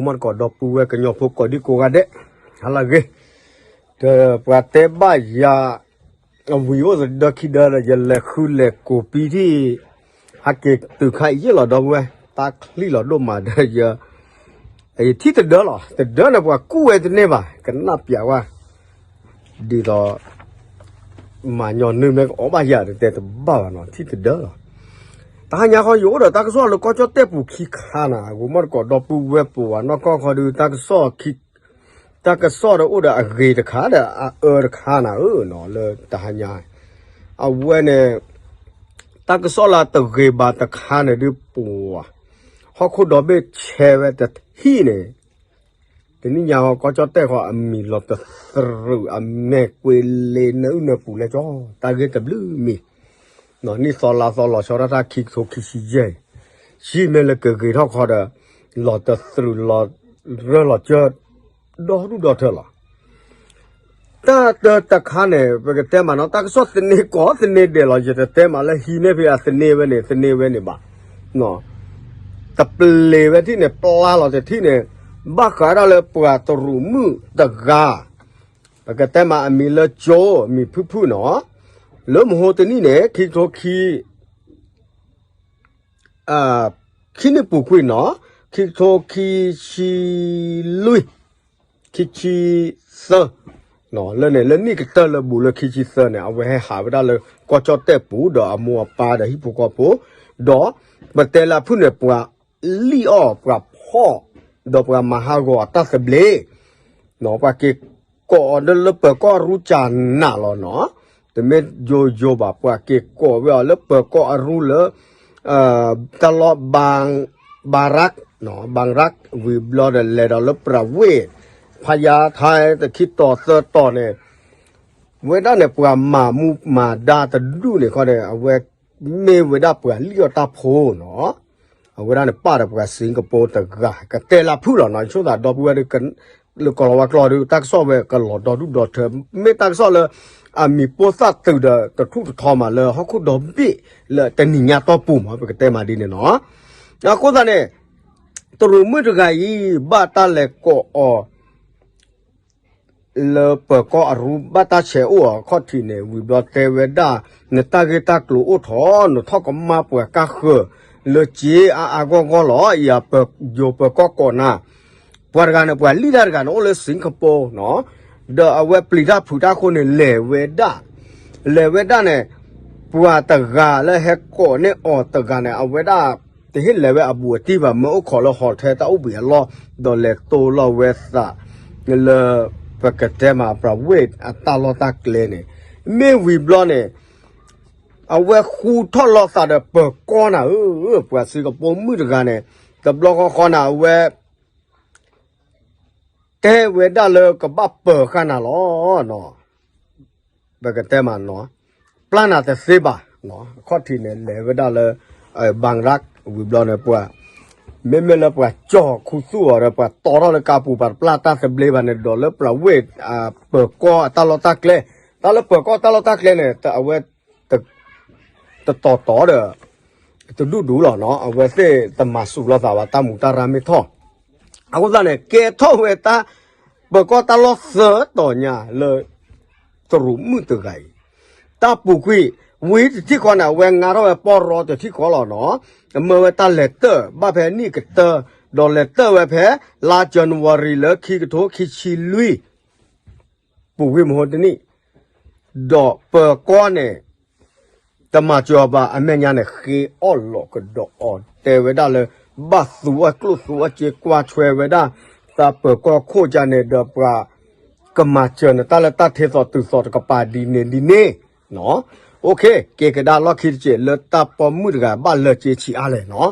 မီၢ်တကိးဒီပုၢ်ဝဲၢ်ကညီဖိကိးဒံကိးဂၤဒဲး, ဟါလၢအဂ့ၤ, ဒီးပှၤတဲဘၣ်ယၤ အဝံၤအိၣ်သဒၢခံဒၢဒီး ယလဲၤဃုလဲၤကိးပံထံၣ် ဟဲက့ၤတုၤခါအံၤယ့ၢ်လီၤဒီပုၢ်ဝဲၢ်, တၢ်ချံလီၤဒိၣ်မးဒီးယ ယထံၣ်တဒၢလီၤ, တဒၢန့ၣ်ပှၤကူၣ်ဝဲတန့ၢ်ဘၣ်, ကနၣ်ပျးဝဲ ဒ်သိး မၤညီနုၢ်မ့ၢ်ကအီၣ်ဘၣ်ယၤတတဲတဘၣ်ဘၣ်နီၤ, ထံၣ်တဒၢလီၤ. တဟါညါဃီယအိၣ်ဒီးတၢ်ကစီၣ်လၢကီၢ်ကၠီၣ်တဲၣ်ပူၤခံခါနၤ, အဂီၢ်မီၢ်တကိးဒီပုၢ်ဝဲၢ်ပဝးနီၢ်ကီၢ်ခီဒုး တၢ်ကစီၣ်ဒီးအိၣ်ဒီးအဂ့ၤတခါဒီးအအၢတခါနၤဧၢနီၤ, လၢတဟါညါ အဝဲန့ၣ် တၢ်ကစီၣ်လၢတဂ့ၤဘၣ်တခါန့ၣ်ဒုးပဝး ဟီၣ်ခိၣ်ဒီဘ့ၣ်ဆဲးဝဲတထံၣ်န့ၣ် တနံၣ်ညါဃီ ကီၢ်ကၠီၣ်တဲၣ်ဃီ အမံၤလီၤတသရူး အမဲာ်ကွ့လ့နၢအုၣ်နၢပူၤလဲကၠီ, တၢ်ဂ့ၢ်တဘျုးမံၤ, နံၣ်သီလါသီလီၤဆီဒၣ်တၢ်ခံကထိခံဆံယဲၢ်, ဆံမ့ၢ်လၢကဂ့ၤထီၣ်ခီဒီး လီၤတသရူးလီၤရၢၢ်လီၤစၢၢ် ဒီဒူၣ်ဒီထၢလီၤ. တၢ်တၢတခါန့ၣ် ပကတဲမးနီၤ တၢ်ကစီၣ်သန့ၤကိးသန့ၤဒဲးလီၤ, ယတတဲမးလၢဟံးန့ၢ်ဖဲအသန့ၤဝဲန့ၣ် သန့ၤဝဲန့ၣ်ဘၣ်, တပျ့ၤဝဲထံၣ်န့ၣ် ပျၢ်လီၤတထံၣ်န့ၣ် ဘၣ်ဃးဒၣ်လၢပှၤတရူးမုၣ်တဂၤ, ပကတဲမးအမံၤလၢကၠိ မံၤဖုၣ်ဖုၣ်နီၤ, လၢမဟိတနံၣ်န့ၣ် ခံကထိခံ ခံနံၣ်ပူၤကွံာ်နီၤ, ခံကထိခံဆံလွံၢ်, ခံဆံသၢ, လၢန့ၣ် လၢနံၣ်ကတၢၢ်လၢဘူးလၢခံဆံသၢန့ၣ် အဝဲဟဲဟးဝဲဒၣ်လၢကီၢ်ကၠီၣ်တဲၣ်ပူၤ ဒီးအမိၢ်အပၢ်ဒီးဟံၣ်ဖိဃီဖိ, ဒီးပတဲလၢအဖုၣ်န့ၣ် ပှၤလံၣ်အီၣ်ပှၤဖီၣ်, ဒီးပှၤမၤဟးဂီၤအတၢ်သဘျ့ ပှၤက့ၤကိးအီၤလၢပၢၤကီၢ်အရူကၠးနးလီၤနီၤ, တမ့ၢ်ယိယိဘၣ် ပှၤက့ၤကိးဝဲအီၤလၢပၢၤကီၢ်အရူလၢ တၢ်လီၢ် ဘၣ်ရၣ်, ဘၣ်ရၣ် ဝံၤဘျီဒီးလဲၤဒီးလၢပြးဝ့ၢ် ဖးယါထါတခံတီၤသၢတီၤန့ၣ် ဝဲဒၣ်န့ၣ် ပှၤမၤမူမၤဒါတဒူၣ်န့ၣ်ခီန့ၣ် အဝဲမ့ၢ်ဝဲဒၣ်ပှၤလံၣ်အီၣ်တၢ်ဖိနီၤ, အဝဲဒၣ်န့ၣ် ပာ်ဒီးပှၤစ့ကပီတဂၤ ကတဲလၢဖုၣ်လီၤနီၤ, ယဆိသးဒီပုၢ်ဝဲၢ်ဒုး လၢကီၢ်လီၤဝါကျီၢ်ဒုး တၢ်ကစီၣ်ဝဲကလီၤဒီဒူၣ်ဒီထၢ, မ့ၢ်တၢ်ကစီၣ်လၢ အမံၤပိၢ်သၣ်တုာ်ဒီးတထူၣ်တထီမးလၢဟီၣ်ခိၣ်ဒီဘ့ၣ်လၢတနံၤညါတီၢ်ပူၤမး ပကတဲမးဒ်န့ၣ်နီၤ, အဃိသတးန့ၣ် တရူးမုၣ်တဂၤအံၤ ဘၣ်တၢ်လဲၤကိးအီၤ လၢပၢၤကီၢ်အရူဘၣ်တၢ်ဆဲးအိၣ်အခီၣ်ထံးန့ၣ် ဝံၤဘျီတဲဝဲဒၣ် နတၢ်ဂ့ၢ်တၢ်ကျိၤအိၣ်ထီၣ် နထီၣ်ကမၣ်ပှၤကါဃၢၤ လၢစ့အါအါဂီၢ်ဂီၢ်လီၤ, ယၤပယိၤပၢၤကီၢ်ကိးနၤ, ပှၤတဂၤန့ၣ် ပှၤလံၣ်တၢ်တဂၤန့ၣ် အိၣ်လၢစ့ကပီနီၤ, ဒီးအဝဲပျံၤတၢ်ဖုးတၢ်အဃိန့ၣ် လဲၤဝဲဒၣ်, လဲၤဝဲဒၣ်န့ၣ် ပှၤတဂၤလၢဟဲကိးန့ၢ်အီၤတဂၤန့ၣ် အဝဲဒၣ် တဟ့ၣ်လဲၤဝဲအဘူးအတံၢ်ဘၣ် မ့ၢ်အိၣ်ခိးလၢ hotel တၢ်အိၣ်ဘှံးအလီၢ် ဒီးလဲၤတိလီၤဝဲသး လၢ ပကတဲမး ပြးဝ့ၢ်အတၢ်လီၢ်တၢ်ကျဲန့ၣ် မ့ၢ်ဝံၤဘျီန့ၣ် အဝဲဃူထီၣ်လီၤသးဒီးပၢၤကီၢ်နၤဧၢ, ပှၤစ့ကပီမုၣ်တဂၤန့ၣ် တဘျီဃီဃီန့ၣ် အဝဲ တဲဝဲဒၣ်လၢကဘၣ်ပၢၤဃာ်နၤလီၤ. ပကတဲမးနီၤ, ပျၢ်နၤတသ့ဘၣ်, အခီၣ်ထံးန့ၣ် လဲၤဝဲဒၣ်လၢ ဘၣ်ရၣ် ဝံၤဘျီန့ၣ် ပှၤ မ့မ့ၢ်လၢပှၤကၠီၣ်ခူသူၣ်အီၤဒီး ပှၤတီထီၣ်လၢကါပူၤ ပှၤတပျၢ်တၢ်သဘျ့ဘၣ်န့ၣ် ဒီးလၢပြးဝ့ၢ် ပၢၤကီၢ်အတၢ်လီၢ်တၢ်ကျဲ, တၢ်လၢပၢၤကီၢ်တၢ်လီၢ်တၢ်ကျဲန့ၣ် အဝဲ တတီၤတီၤဒီး တဒူၣ်ဒူၣ်လီၤနီၤ, အဝဲသ့ၣ်တမၤစူၤလိာ်သးဘၣ် တၢ်မူးတၢ်ရၢ်မ့ၢ်ထီၣ်, အဃိသတးန့ၣ် ကဲထီၣ်ဝဲတၢ် ပၢၤကီၢ်တၢ်လီၢ်သၢတီၤညါလၢ တရူးမုၣ်တဂၤအံၤ, တၢ်ပူၤကွံာ် ဝံၤတထံၣ်ဃီန့ၣ် အဝဲငါထီၣ်ဝဲပီၢ်ရီတထံၣ်ဃီလီၤနီၤ, အမၢဝဲတၢ်လဲၤတၢၢ် ဘၣ်ဖဲနံၣ်ကတၢၢ် ဒီးလဲၤတၢၢ်ဝဲဖဲ လါ January လၢခံကထိခံဆံလွံၢ် ပူၤကွံာ်မဟိတနံၣ်, ဒီးပၢၤကီၢ်န့ၣ် တမၤစၢၤအီၤဘၣ် အမဲာ်ညါန့ၣ် ဃ့အီၣ်လီၤကဒီးအီၤ တဲဝဲဒၣ်လၢ ဘၣ်သူအီၣ်ကျိၣ်သူအီၣ်စ့ ကွၢ်ဆွဲဝဲဒၣ် သးပၢၤကီၢ်ခိၣ်ကါန့ၣ်ဒီး ပှၤကမၤစၢၤနတၢ်လၢတၢ်ထဲသိးတုၤသိးတကပၤဒ်န့ၣ်ဒ်န့ၣ်, က့ၤကဒါလီၢ်ခံတစဲး လၢတၢ်ပိာ်မုၣ်တဂၤ ဘၣ်လၢစ့ဆံးအါလဲၣ်နီၤ.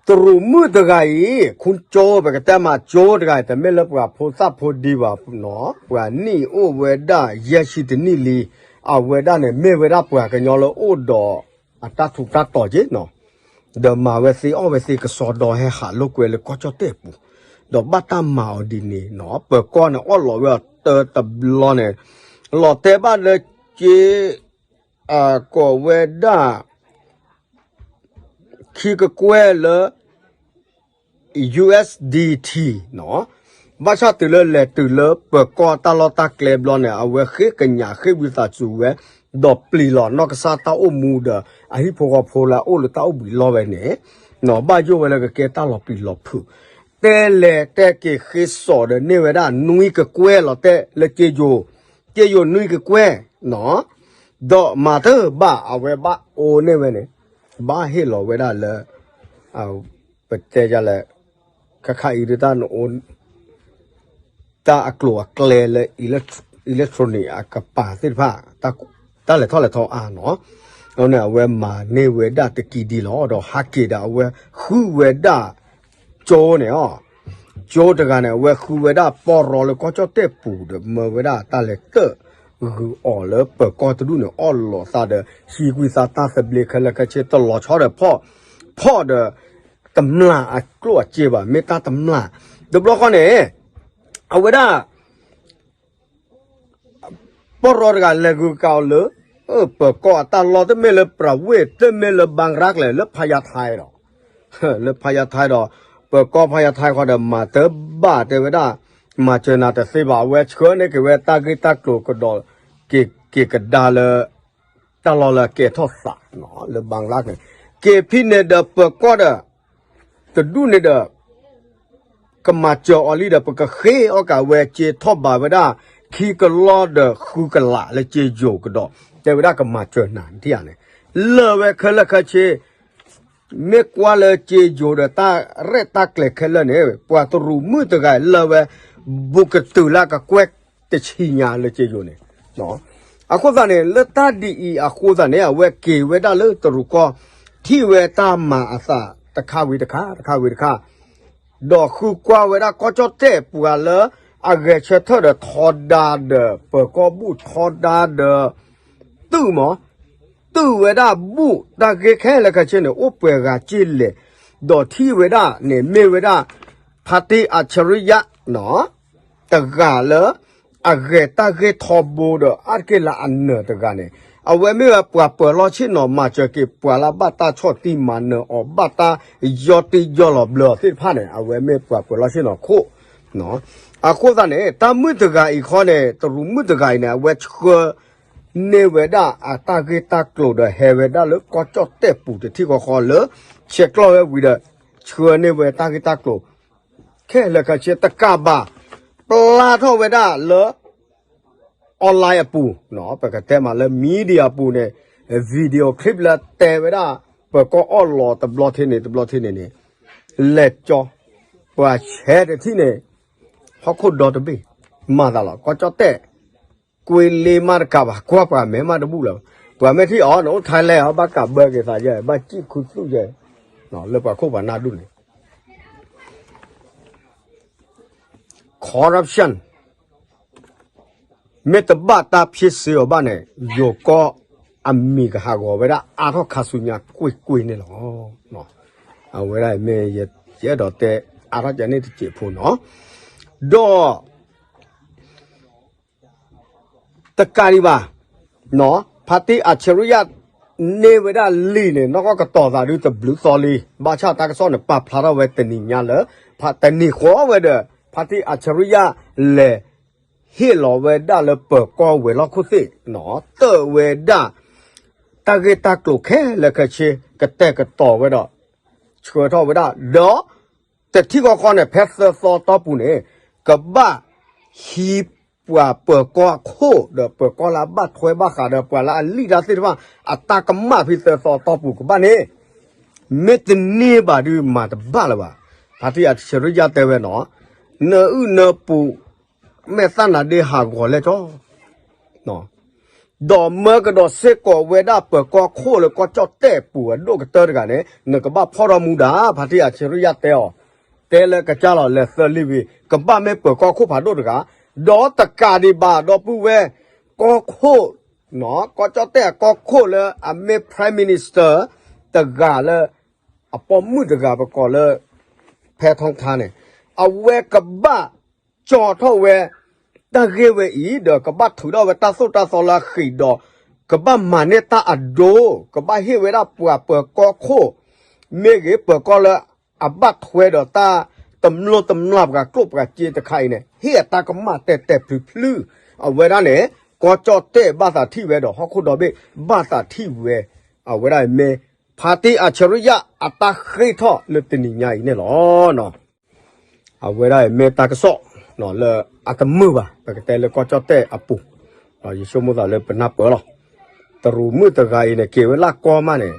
တရူးမုၣ်တဂၤအံၤ ခူကၠိ ပကတဲမးကၠိတဂၤအံၤ တမ့ၢ်လၢပှၤဖိသၣ်ဖိဒံးဘၣ်နီၤ, ပှၤနံၣ်အိၣ်ဝဲဒၣ်ယဲၢ်ဆံတနံၣ်လံ, အဝဲဒၣ်န့ၣ် မ့ၢ်ဝဲဒၣ်ပှၤကညီလၢအိၣ်ဒီးအတၢ်ထူးတၢ်တီၤက့နီၤ, ဒီးမၤဝဲသ့အီၣ်ဝဲသ့ကစီဒီဟဲဟးလိာ်ကွဲလၢကီၢ်ကၠီၣ်တဲၣ်ပူၤ, ဒီးဘၣ်တၢ်မၤအီၤဒ်န့ၣ်နီၤ, ပၢၤကီၢ်န့ၣ် အီၣ်လီၤဝဲအီၤတၢတဘျီန့ၣ်, လီၤတဲာ်ဘၣ်လၢက့ ကိးဝဲဒၣ် ခံကကွဲၢ်လၢ U S D T နီၤ, ဘၣ်ဆၣ်တုၤလၢလဲၤတုၤလၢပၢၤကီၢ်တၢ်လီၢ်တၢ်ကျဲဘျီန့ၣ် အဝဲဃ့ကညးဃ့ဝံသးစူၤဝဲ ဒီးပျံၤလီၤနီၢ်ကစၢ်တၢ်အိၣ်မူဒီး အဟံၣ်ဖိဃီဖိလၢအအိၣ်လၢတၢ်အိၣ်ဘှံးလီၢ်ဝဲန့ၣ် ဘၣ်ယိၣ်ဝဲလၢကကဲတၢ်လီၤပျံၤလီၤဖုး, တဲလဲၤတဲက့ၤဃ့စိာ်ဒီးန့ၢ်ဝဲဒၣ်နွံကကွဲၢ်လီၤတဲာ်လၢက့ယိၤ, က့ယိၤနွံကကွဲၢ်နီၤ, ဒီးမၤတၢ်ဘၣ်အဝဲဘၣ်အိၣ်န့ၢ်ဝဲန့ၣ်, ဘၣ်ဟ့ၣ်လီၤဝဲဒၣ်လၢ ပတဲယလဲၣ်, ခါခါအံၤဒ်တၢ်နအိၣ် တၢ်အကျိၤအကျဲလၢ electronic အကပၤသ့ၣ်တဖၣ်, တၢ်လဲၤထီၣ်လဲၤထီအါနီၤ, အန့ၣ်အဝဲမၤန့ၢ်ဝဲဒၣ်တကံဒံလီၤ. ဒီးဟးက့ၤဒီးအဝဲဃုဝဲဒၣ် ကၠိန့ၣ်အီၤ, ကၠိတဂၤန့ၣ် အဝဲဃုဝဲဒၣ်ပီၢ်ရီလၢကီၢ်ကၠီၣ်တဲၣ်ပူၤဒီး မၢဝဲဒၣ်တၢ်လဲၤတၢၣ်ဂုာ်အီၤလၢပၢၤကီၢ်တဒူၣ်န့ၣ် အီၣ်လီၤသးဒီး ဟံးကွံာ်သးတၢ်သဘျ့ခဲလၢာ်ခဲဆ့ တလီၤဆီဒီးဖီၣ်, ဖီၣ်ဒီး တမျၢ်အကျိၣ်အစ့ဘၣ် မ့ၢ်တၢ်တမျၢ်, တဘျီဃီန့ၣ် အဝဲဒၣ် ပီၢ်ရီတဂၤလဲၤဂုၤကၤအီၤလၢ ပၢၤကီၢ်အတၢ်လီၢ် တမ့ၢ်လၢပြၤဝ့ၢ် တမ့ၢ်လၢဘၣ်ရၣ်ကျဲၤ လၢဖးယါထဲဒီး, လၢဖးယါထဲဒီး ပၢၤကီၢ်ဖးယါထဲဃီဒီး မၤတၢ်ဘၣ်တဲဝဲဒၣ် မၤစၢၤနၤတသ့ဘၣ် အဝဲဆှၢန့ၢ်က့ၤဝဲတၢ်ဂ့ၢ်တၢ်ကျိၤကဒီး က့ၤကဒါလၢ တၢ်လီၢ်လၢကဲထီၣ်သး လၢဘၣ်ရၣ်ကျဲၤ, က့ၤဖဲန့ၣ်ဒီးပၢၤကီၢ်ဒီး တဒူၣ်န့ၣ်ဒီး ကမၤစၢၤအီၤလံဒီး ပကဃ့အီၣ်ကးဝဲစ့ထီၣ်ဘးဝဲဒၣ် ခံကလီၢ်ဒီးဃုကလးလၢစ့ယိၤကဒီး တဲဝဲဒၣ်ကမၤစၢၤနၤ နထံၣ်ဧါန့ၣ်, လၢာ်ဝဲခဲလၢာ်ခဲဆ့, မ့ၢ်ကွၢ်လၢစ့ယိၤဒီးတၢ်ရဲၣ်တၢ်ကျဲၤခဲလၢာ်န့ၣ် ပှၤတရူးမုၣ်တဂၤလၢာ်ဝဲ ဘူးကတုၤလၢကကွဲၢ်တဆံညါလၢစ့ယိၤန့ၣ် အဃိသတးန့ၣ် လၢတၢ်ဒ်အံၤအဃိသတးန့ၣ် အဝဲက့ၤဝဲဒၣ်လၢတရူးကီၢ် ထံၣ်ဝဲတၢ်မၤအသးတခါဝံၤတခါ တခါဝံၤတခါ, ဒီးဃုကွၢ်ဝဲဒၣ်ကီၢ်ကၠီၣ်တဲၣ်ပှၤလၢအဂဲၤဆၢထၢၣ်ဒီးထီဒါဒီး ပၢၤကီၢ်ဘူၣ်ထီဒါဒီး သုးမး သုးဝဲဒၣ်ဘူၣ်တၢ်ဂ့ၢ်ခဲလၢာ်ခဲဆ့န့ၣ် အိၣ်ပှဲၤဂၤက့လဲၣ်, ဒီးထံၣ်ဝဲဒၣ်န့ၣ် မ့ၢ်ဝဲဒၣ် ဖါတံၢ်အၣ်ဆရံယါ တဂၤလၢ အဂဲၤတၢ်ဂ့ၢ်ထီဘိဒီး အါတက့ၢ်လၢအနၢၤတဂၤန့ၣ်, အဝဲမ့ၢ်ဝဲပှၤပၢၤလီၢ်ဆ့ၣ်နီၤ မၤစၢၤက့ၤပှၤလၢအဘၣ်တၢ်ဆီၣ်တံၢ်မၤနၢၤအီၤ ဘၣ်တၢ်ယီတံၢ်ယီလီၤဘျၢအီၤသ့ၣ်တဖၣ်န့ၣ် အဝဲမ့ၢ်ပှၤပၢၤလီၢ်ဆ့ၣ်နီၤခိၣ် အဃိသတးန့ၣ် တၢ်မုၣ်တဂၤအံၤခီန့ၣ် တရူးမုၣ်တဂၤအံၤန့ၣ် အဝဲဆှၢ န့ၢ်ဝဲဒၣ်အတၢ်ဂ့ၢ်တၢ်ကျိၤဒီးဟဲဝဲဒၣ်လၢကီၢ်ကၠီၣ်တဲၣ်ပူၤတထံၣ်ဃီဃီလၢ ဆဲးကျိးဝဲဝံၤဒီး ဆှၢန့ၢ်ဝဲတၢ်ဂ့ၢ်တၢ်ကျိၤ ခဲလၢာ်ခဲဆ့တကးဘၣ် ပျၢ်ထီၣ်ဝဲဒၣ်လၢ online အပူၤ, ပကတဲမးလၢ media အပူၤန့ၣ် video clip လၢတဲဝဲဒၣ် ပၢၤကီၢ်အီၣ်လီၤတဘျီထံန့ၣ် တဘျီထံန့ၣ်န့ၣ် လဲၤကၠီ ပှၤဆဲးတထံၣ်န့ၣ် ဟီၣ်ခိၣ်ဒီတဘ့ၣ် မၤသးလီၤ ကီၢ်ကၠီၣ်တဲၣ် ကွ့လ့မးတကးဘၣ် ကွၢ်ပှၤမဲာ်မးတဘူၣ်လၢၤဘၣ် ပှၤမ့ၢ်ထံၣ်အီၤန့ၣ် အိၣ် Thailand အီၤ ဘၣ်ကးဘၢက့ၤသးယဲ ဘၣ်စံၣ်ခူသူၣ်ယဲ လၢပှၤခိၣ်ပှၤနၢ်ဒူၣ်န့ၣ် corruption မ့ၢ်တဘၣ်တၢ်ဖံးစ့အီၤဘၣ်န့ၣ် ယိၤကီၢ်အမံၤကဟးဂီၤဝဲဒၣ်အါထီၣ်ခါဆူညါကွ့ၢ်ကွ့ၢ်န့ၣ်လီၤ. အဝဲဒၣ်မ့ၢ်ယအဲၣ်ဒိးတဲအါထီၣ်ကန့ၣ်တစဲးဖိနီၤ ဒီး တကးဒံးဘၣ် ဖါတံၢ်အၣ်ဆရံယါ န့ၢ်ဝဲဒၣ်လံာ်န့ၣ် နီၢ်ကီၢ်ကတီၤသးဒုတဘျုးသီလံ ဘၣ်ဆၣ်တၢ်ကစီၣ်န့ၣ် ပာ်ဖျါထီၣ်ဝဲတနံၤညါလၢ တနံၤဃီဝဲဒီး ဖါတံၢ်အၣ်ဆရံယါ လဲၤဟ့ၣ်လီၤဝဲဒၣ်လၢပၢၤကီၢ်ဝဲၤလီၢ်ခိၣ်သ့ၣ် တၢၣ်ဝဲဒၣ် တၢ်ဂ့ၢ်တၢ်ကျိၤခဲလၢာ်ခဲဆ့ ကတဲာ်ကတီၤဝဲဒီး ဆှၢထီၣ်ဝဲဒၣ် ဒီး တထံၣ်ဃီဃီန့ၣ် ဖဲသၢသီတီၢ်ပူၤန့ၣ် ကဘၣ်ဟံးပှၤပၢၤကီၢ်အခိၣ် ဒီးပၢၤကီၢ်လၢအဘၣ်ထွဲဘၣ်ဃးဒီးပှၤလၢအလံၣ်တၢ်သ့ၣ်တဖၣ် အတၢ်ကမၣ်ဖဲသၢသီတီၢ်ပူၤကဘၣ်န့ၣ် မ့ၢ်တန့ၢ်ဘၣ်ဒုးမၤတဘၣ်လၢၤဘၣ်. ဖါတံၢ်အၣ်ဆရံယါတဲဝဲနီၤ နအုၣ်နပူၤ မဲာ်သၣ်နါဒ့ဟးဂီၤလဲၣ်ကၠီ ဒီးမၢကဒီးစ့ၢ်ကီးဝဲဒၣ်ပၢၤကီၢ်ခိၣ်လၢကီၢ်ကၠီၣ်တဲၣ်ပူၤအဒိၣ်ကတၢၢ်တဂၤန့ၣ် နကဘၣ်ဖီၣ်ထီၣ်မူဒါ ဖါတံၢ်အၣ်ဆရံယါတဲအီၤ တဲလၢကစၢ်လီၤလဲၤသၢလံဝံၤ ကဘၣ်မ့ၢ်ပၢၤကီၢ်ခိၣ်ဖးဒိၣ်တဂၤ ဒီးတကးဒံးဘၣ်ဒီပုၢ်ဝဲၢ် ကီၢ်ခိၣ် ကီၢ်ကၠီၣ်တဲၣ်အကီၢ်ခိၣ်လၢအမ့ၢ် Prime Minister တဂၤလၢ အပိာ်မုၣ်တဂၤပကိးလၢ ဖဲထီထါန့ၣ် အဝဲကဘၣ် ကၠီထီၣ်ဝဲ တၢ်ဂ့ၢ်ဝဲအံၤ ဒီးကဘၣ်ထုးထီၣ်ဝဲတၢ်သိၣ်တၢ်သီလၢအဃံးဒီး ကဘၣ်မၤန့ၢ်တၢ်အဒိ ကဘၣ်ဟ့ၣ်ဝဲဒၣ်ပှၤပၢၤကီၢ်ခိၣ် မ့ၢ်ဂ့ၤ ပၢၤကီၢ်လၢအဘၣ်ထွဲဒီးတၢ် တမျိၢ်တမျိၢ်ပှၤကျိၣ်ပှၤစ့တခါအံၤန့ၣ် ဟ့ၣ်အတၢ်ကမၣ်တဲာ်တဲာ်ဖျုးဖျုး, အဝဲဒၣ်န့ၣ် ကီၢ်ကၠီၣ်တဲၣ်ဘၣ်သးထံၣ်ဝဲဒီးဟီၣ်ခိၣ်ဒီဘ့ၣ်ဘၣ်သးထံၣ်ဝဲ, အဝဲဒၣ်မ့ၢ် ဖါတံၢ်အၣ်ဆၢရံယၣ်အတၢ်ဃ့ၢ်ထီၣ်လၢတနံၤညါအံၤန့ၣ်လီၤ. အဝဲဒၣ်မ့ၢ်တၢ်ကစီၣ်လၢအတမုာ်ဘၣ် ပကတဲလၢကီၢ်ကၠီၣ်တဲၣ်အပူၤ, ယဆိကမိၣ်သးလၢပနၢ်ပၢၢ်လီၤ. တရူးမုၣ်တဂၤအံၤန့ၣ် က့ၤဝဲလၢကီၢ်မးန့ၣ်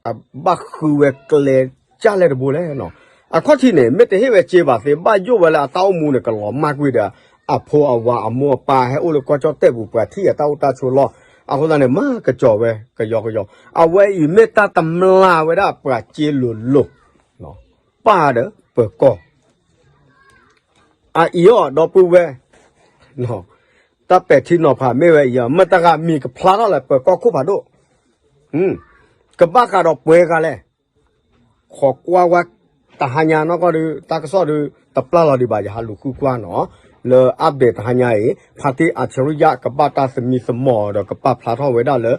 အဘၣ်ဃုဝဲကျဲကၢ်လဲၣ်တဘိလဲၣ်. အခီၣ်ထံးန့ၣ် မ့ၢ်တဟ့ၣ်ဝဲစ့ဘၣ်သ့ ဘၣ်ယိၣ်ဝဲလၢအတၢ်အိၣ်မူန့ၣ် ကလီၤမၢ်ကွံာ်ဒီး အဖိအဝၤအမိၢ်အပၢ်ဟဲအိၣ်လၢကီၢ်ကၠီၣ်တဲၣ်ပူၤ ပှၤထံၣ်အတၢ်အိၣ်တၢ်ဆိးလီၢ်, အဃိသတးန့ၣ် မၤကစီၤဝဲကယီကယီ, အဝဲအံၤမ့ၢ်တၢ်တမျာ်ဝဲဒၣ်ပှၤစ့လိၤလိၤ, ပၢ်ဒီးပၢၤကီၢ် အအံၤအီၤဒီပုၢ်ဝဲၢ်, တၢ်ပဲာ်ထံနီၤဖးမ့ၢ်ဝဲအံၤအီၤ မတၤဂၤမံၤကဖျါထီၣ်လဲၣ် ပၢၤကီၢ်ခိၣ်ဖးဒိၣ်, ကဘၣ်ဃးဒီးပှဲၤဂၤလဲၣ်, ခိးကွၢ်ဝဲ, တဟါညါနီၢ်ကီၢ်ဒုး တၢ်ကစီၣ်ဒုး တပျၢ်လီၤဒံးဘၣ် ယဟးလူၤဃုကွၢ်နီၤ, လၢအဘဲၣ်တဟါညါအံၤ ဖါတံၢ်အၣ်ဆၢရံယၣ် ကဘၣ်တၢ်သမံသမိးဒီးကပာ်ဖျါထီၣ်ဝဲဒၣ်လၢ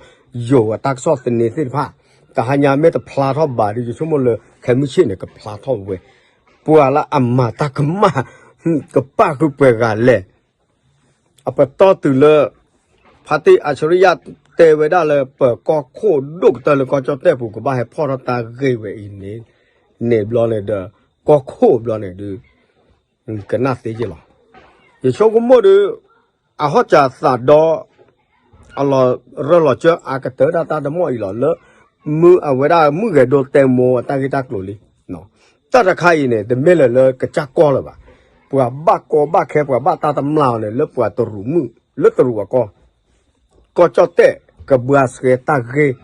ယိၤအတၢ်ကစီၣ်သန့သ့ၣ်တဖၣ်, တဟါညါမ့ၢ်တဖျါထီၣ်ဘၣ်ဒီး ယဆိကမိၣ်လၢ ခဲမုၢ်ဆ့ၣ်န့ၣ် ကဖျါထီၣ်ဝဲ ပှၤလၢအမၤတၢ်ကမၣ် ကပၣ်ဃုာ်ပှဲၤဂၤလဲၣ်, အပတီၢ်တုၤလၢ ဖါတံၢ်အၣ်ဆၢရံယၣ်တဲဝဲဒၣ်လၢ ပၢၤကီၢ်ခိၣ်ဒိၣ်ကတၢၢ်လၢကီၢ်ကၠီၣ်တဲၣ်ပူၤ ကဘၣ်ဟဲဖီၣ်ထီၣ်တၢ်ဂ့ၢ်ဝဲအံၤန့ၣ်, န့ၣ်ဘျီန့ၣ်ဒီး ကီၢ်ခိၣ်ဘျီန့ၣ်ဒုး ကနၣ်သ့က့လီၤ. ယဆိကမိၣ်ဒီး အဟီၣ်စၢၤသးဒီ အလီၤရၢၢ်လီၤစၢၤအကတၢၢ်ဒၣ်တၢ်တမီၢ်အံၤလီၤ လၢ မုၢ်အဝဲဒၣ်မုၢ်ဂဲၤဒိတဲမိအတၢ်ဂ့ၢ်တၢ်ကျိၤလံ. တၢ်တခါအံၤန့ၣ် တမ့ၢ်လၢၤလၢကစၢ်ကီၢ်လၢၤဘၣ်. ပှၤဘၣ်ကီဘၣ်ခဲ ပှၤဘၣ်တၢ်တမျာ်အီၤန့ၣ် လၢပှၤတရူးမုၣ် လၢတရူးအကီၢ် ကီၢ်ကၠီၣ်တဲၣ်ကဘှါဆှဲတၢ်ဂ့ၢ်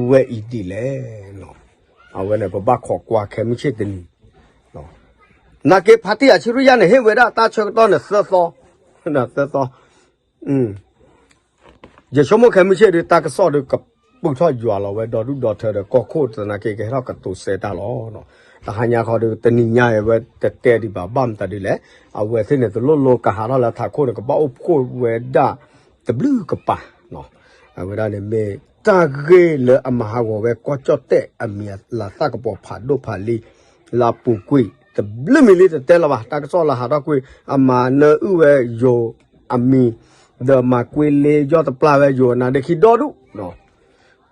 ဝဲအံၤဒ်လဲၣ်. အဝဲန့ၣ် ပဘၣ်ခိးကွၢ်ခဲမုၢ်ဆ့ၣ်တနံၤ နာ်က့ဖါတံၢ်အၣ်ဆၢရံယၣ်န့ၣ် ဟ့ၣ်ဝဲဒၣ်တၢ်ဆၢကတီၢ်န့ၣ်သၢသီ, သၢသီ, ယဆိကမိၣ်ခဲမုၢ်ဆ့ၣ်ဒီး တၢ်ကစီၣ်ဒီးကပုၢ်ထီၣ်ယွၤလီၤဝဲ ဒီဒူၣ်ဒီထၢဒီးကီၢ်ခိၣ်သနာ်က့ ကဟဲထီၣ်ကတိၤစဲတၢ်လီၤ. တဟါညါခီဒီး တနံၤညါအံၤဝဲတတဲဒံးဘၣ် ဘၣ်မတၤဒ်လဲၣ်. အဝဲသ့ၣ်န့ၣ် တလိၣ်လိကဟးထီၣ်လၢထးခိၣ်န့ၣ် ကဘၣ်အိၣ်ဖှိၣ်ဝဲဒၣ်တဘျုးကပၤ အဝဲဒၣ်န့ၣ်မ့ၢ်တၢ်ဂ့ၢ်လၢအမၤဟးဂီၤဝဲကီၢ်ကၠီၣ်တဲၣ်အမံၤအလၤသၣ်ကပီၤဖးဒိၣ်ဖးလံၤ လၢအပူၤကွံာ်တဘျုးမံၤလံတတဲလၢၤဘၣ်. တၢ်ကစီၣ်လၢဟးထီၣ်ကွံာ် အမၤနၢအုၣ်ဝဲယိၤအမံၤ ဒီးမၤကွ့လ့ယီၢ်တပျၢ်ဝဲယိၤအနါဒ့ခံဒီဒူၣ်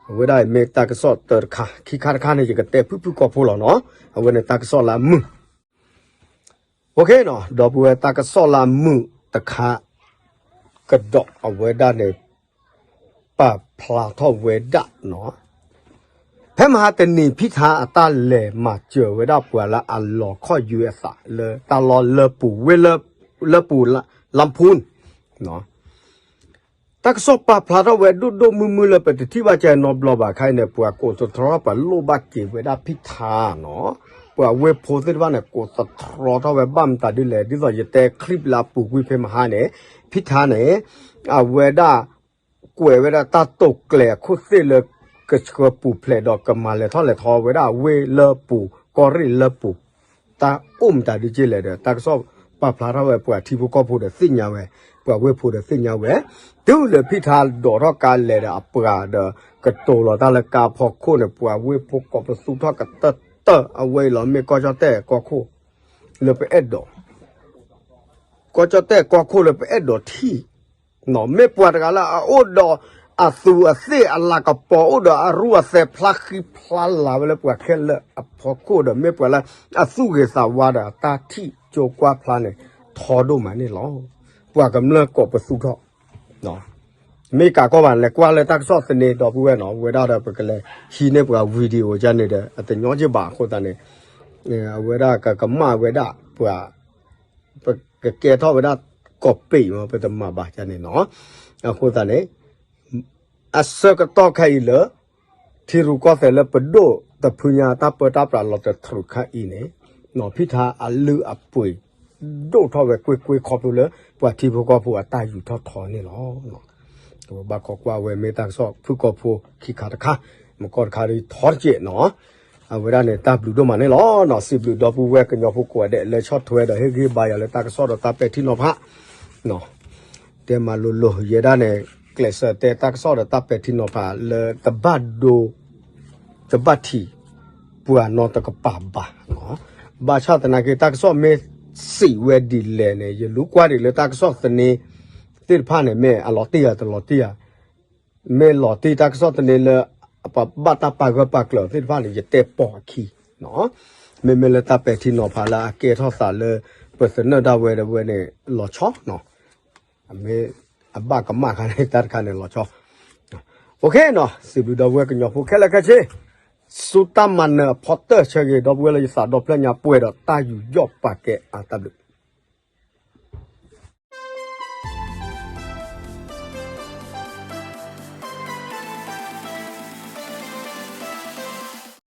အဝဲဒၣ်အံၤမ့ၢ်တၢ်ကစီၣ်တၢတခါ ခံခါတခါန့ၣ် ယကတဲဖုၣ်ဖုၣ်ကိာ်ဖိလီၤနီၤ. အဝဲန့ၣ်တၢ်ကစီၣ်လၢအမုာ် OK နီၤ ဒီပုၢ်ဝဲၢ် တၢ်ကစီၣ်လၢအမုာ်တခါ ကဒီးအဝဲဒၣ်န့ၣ် ပာ်ဖျါထီၣ်ဝဲဒၣ်နီၤ ဖဲမဟါတနံၤ ဖံထါအတၢ်လဲၤမၤစၢၤဝဲဒၣ်ပှၤလၢအလီၤခီၣ်ယွဲအသးလၢတၢ်လီၢ်လၢပူၤဝ့ၢ်လၢ လၢပူၤ လါဖူၣ် တၢ်ကစီၣ်ပာ်ဖျါထီၣ်ဝဲဒိၣ်ဒိၣ်မုၢ်မုၢ်လၢပတထံၣ်ဘၣ်ကဲနီတဘျီဘၣ်ခါအံၤန့ၣ် ပှၤကိးသတြီထီၣ်ပှၤလိၣ်ဘၣ်က့ၤဝဲဒၣ်ဖံထါနီၤ ပှၤဝ့ၢ်ဖိသ့ၣ်တဖၣ်န့ၣ် ကိးသတြီထီၣ်ဝဲဘၣ်မတၤဒ်လဲၣ် ဒ်သိးယတဲ clip လၢအပူၤကွံာ်ဖဲမဟါန့ၣ် ဖံထါန့ၣ် အဝဲဒၣ် ကွဲးဝဲဒၣ်တၢ်တိာ်ကျဲၤအခိၣ်သ့ၣ်လၢ ကဆှၢပူၤဖျဲးဒီးကမၤလဲၤထီၣ်လဲၤထီဝဲဒၣ်ဝ့ၢ်လၢပူၤ ကီၢ်ရ့ၣ်လၢပူၤ တၢ်အိၣ်မတၤဒ်က့လဲၣ်ဒီး တၢ်ကစီၣ်ပာ်ဖျါထီၣ်ဝဲ ပှၤထံဖိကီၢ်ဖိဒီးသ့ၣ်ညါဝဲ ပှၤဝ့ၢ်ဖိဒီးသ့ၣ်ညါဝဲ တုၤလၢဖံထါဒိးထီၣ်ကါလဲၤဒီးအပှၤဒီး ကတိၤလီၤတၢ်လၢကါဖီခိၣ်န့ၣ် ပှၤဝ့ၢ်ဖိကိးပသူထီၣ်ကတၢၢ်တၢၢ် အဝဲအံၤလီၤ မ့ၢ်ကီၢ်ကၠီၣ်တဲၣ်ကီၢ်ခိၣ် လၢပအဲၣ်ဒိး ကီၢ်ကၠီၣ်တဲၣ်ကီၢ်ခိၣ်လၢပအဲၣ်ဒိးထံၣ် မ့ၢ်ပှၤတဂၤလၢအအိၣ်ဒီးအသူးအသ့ၣ်အလၤကပီၤ အိၣ်ဒီးအရူအသဲဖျါဃံဖျါလၤဝဲလၢပှၤခဲလၢာ်အဖီခိၣ်ဒီး မ့ၢ်ပှၤလၢအသူၣ်ဂ့ၤသးဝါဒီးတၢ်ထံၣ်ကၠိကွၢ်ဖျါန့ၣ် ထီဒိၣ်မးန့ၣ်လီၤ. ပှၤကမျၢၢ်ကိးပသူထီၣ် မ့ၢ်ကးကီၢ်ဘၣ် လဲၤကွၢ်လၢတၢ်ကစီၣ်သန့ဒီပုၢ်ဝဲၢ်နီၤ ဝဲဒၣ်ဒီးပကလဲၤဟံးန့ၢ်ပှၤ video ကန့ၣ်ဒီး အတညီက့ဘၣ်အဃိသတးန့ၣ် အဝဲဒၣ်ကကမၣ်ဝဲဒၣ်ပှၤ ပကကဲထီၣ်ဝဲဒၣ် copy မ့ၢ် ပတမၤဘၣ်ကန့ၣ်နီၤ အဃိသတးန့ၣ် အဆၢကတီၢ်ခဲအံၤလၢ ထံရူၢ်ကီၢ်သဲးလၢပဒိၣ်တဖုညါတၢ်ပၢတၢ်ပြးလီၤတတြူးခါအံၤန့ၣ် ဖံထါအလုၢ်အပှ့ၤ ဒိၣ်ထီၣ်ဝဲကွ့ၢ်ကွ့ၢ်ခီဖျိလၢ ပှၤထံဖိကီၢ်ဖိအတၢ်ယူၤထီၣ်ထီန့ၣ်လီၤ. ပဘၣ်ခိးကွၢ်ဝဲမ့ၢ်တၢ်ကစီၣ်ဖုၣ်ကိာ်ဖိခံခါတခါ မကီၢ်တခါဒီးထီတကဲးနီၤ အဝဲဒၣ်န့ၣ် တၢ်ဘျုးဒိၣ်မးန့ၣ်လီၤ. စံးဘျုးဒီပုၢ်ဝဲၢ်ကညီဖိကိးဂၤဒဲးလၢဆီၣ်ထွဲဒီးဟ့ၣ်ဂံၢ်ဘါယၤလၢတၢ်ကစီၣ်ဒီးတၢ်ပဲာ်ထံနီၤဖး တဲမၤလိၤလိၤယဲဒၣ်န့ၣ် ကျဲးစၢးတဲတၢ်ကစီၣ်ဒီးတၢ်ပဲာ်ထံနီၤဖးလၢတဘၣ်ဒိ တဘၣ်ထံး ပှၤနီတကပၤဘၣ်နီၤ ဘၣ်ဆၣ်သနာ်က့ တၢ်ကစီၣ်မ့ၢ်စံးဝဲဒ်လဲၣ်န့ၣ် ယလူကွၢ်ဒံးလၢတၢ်ကစီၣ်သန့သ့ၣ်တဖၣ်န့ၣ် မ့ၢ်အလီၤတံၢ်ဧါတလီၤတံၢ်ဧါ, မ့ၢ်လီၤတံၢ်တၢ်ကစီၣ်သန့လၢ ပှၤဘၣ်တၢ်ပာ်ဂၢၢ်ပာ်ကျၢၤသ့ၣ်တဖၣ်န့ၣ် ယတဲပိာ်အခံနီၤ, မ့မ့ၢ်လၢတၢ်ပဲာ်ထံနီၤဖးလၢအကဲထီၣ်သးလၢ ပသနၢၣ်ဒၣ်ဝဲဒၣ်ဝဲန့ၣ် လီၤဆီနီၤ, အမ့ၢ်အဘၣ်ကမၣ်ခါန့ၣ် တၢ်တခါန့ၣ်လီၤဆီ OK နီၤ, စံးဘျုးဒီပုၢ်ဝဲၢ်ကညီဖိခဲလၢာ်ခဲဆ့, ဆူတၢ်မၤနၢၤအဖီတၢၢ်ဆၢဂ့ၤ ဒီပုၢ်ဝဲၢ်လၢယသးဒီဖျၢၣ်ညါပှဲၤဒီးတၢ်ယူးယီၣ်ပာ်ကဲအါတၢ်ဘျုး